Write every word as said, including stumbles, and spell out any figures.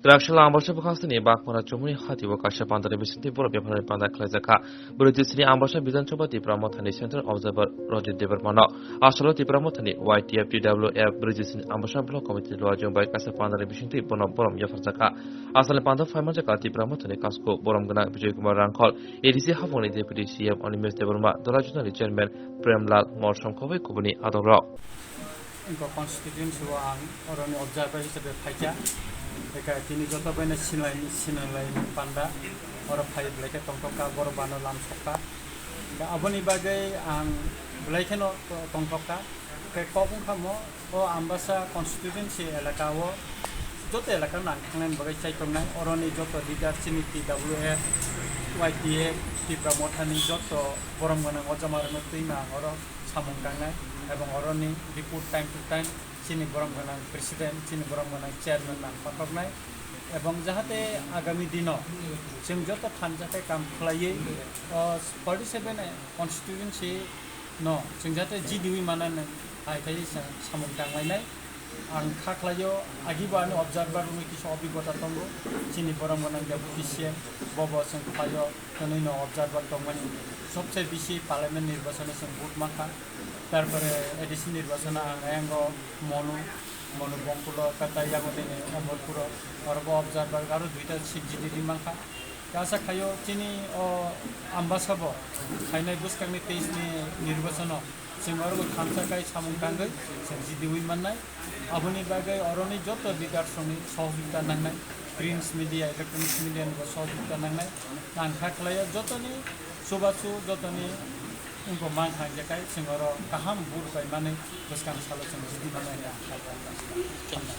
Drakshila Ambasa bwkhak sini Bakmara Chumuni hati o kaisa pandani bisingtwi borok bepharni panda khlaijakha. Bwrwi sini Ambasa Bidhan Sabha Tipra Mothani Central Observer Rajit Debbarmano asalo Tipra Mothani Y T F T W F bwrwi sini Ambasa Block Committee Luajung bai kaisa pandani bisingtwi bono borom yapharjakha. Asalni panda phaimanjakha Tipra Mothani Kasku Borom Gwnang Bijoy Kumar Rangkhol, A D C Hafongni Deputy C M Animesh Debbarma, Dola Junani Chairman Premlal Mor songkho bai kubuni adongrok. Wngkha constituency o ang oroni observer hisabe phaikha. Eka tini joto baino sinlai, sinlai panda oro phai belai khe tongthokha, borok bano lam sokha. Eka aboni bagwi ang belai kheno to-, tongthokha. Eka kok wngkha mo o Ambasa constituency elaka o joto elaka nang thangnani bagwi chaitongnai. Oroni joto leader chini T W F, Y T F, Tipra Mothani joto borom gwnang o jama rwno twi ma ang oro samung tangnai, ebong oroni report time to time chini borom gwnang president, chini borom gwnang chairman nang pathoknai, ebong jahate agami dino chwng joto thansa khe kam khlaiwi o forty seven constituency no chwng jahate jidiwi manani hai khai sa-, samung tanglainai. Ang kha khlaio, agibo ani observer wngwi kisa obigota tongo. Chini borom gwnang Deputy C M, bobo chwng khlaio, hwnwi no observer tongmani. Sobse bisi parliament nirbachano chwng vote mankha. Tarpore A D C nirbachano ang ayango Monu, Monu Bongkulo, Katai yango tini Omorpuro, orobo observer aro duita seat jidi di mankha. Asa khaio chini o Ambasabo phainai bwskangni teis ni nirbachano chwng oro bo thansa kai samung tangwi chwng jidiwi mannai. Aboni bagwi oroni joto leaders rokni sohojogita nangnai, prints media, electronics media ni bo sohojogita nangnai. Ang kha khlaio jotoni chubachu, jotoni wngkha mankha hingkhe kai chwng oro kaham vote bai manwi bwskang salo chwng jidi mannai hwnwi ang kha khlaio.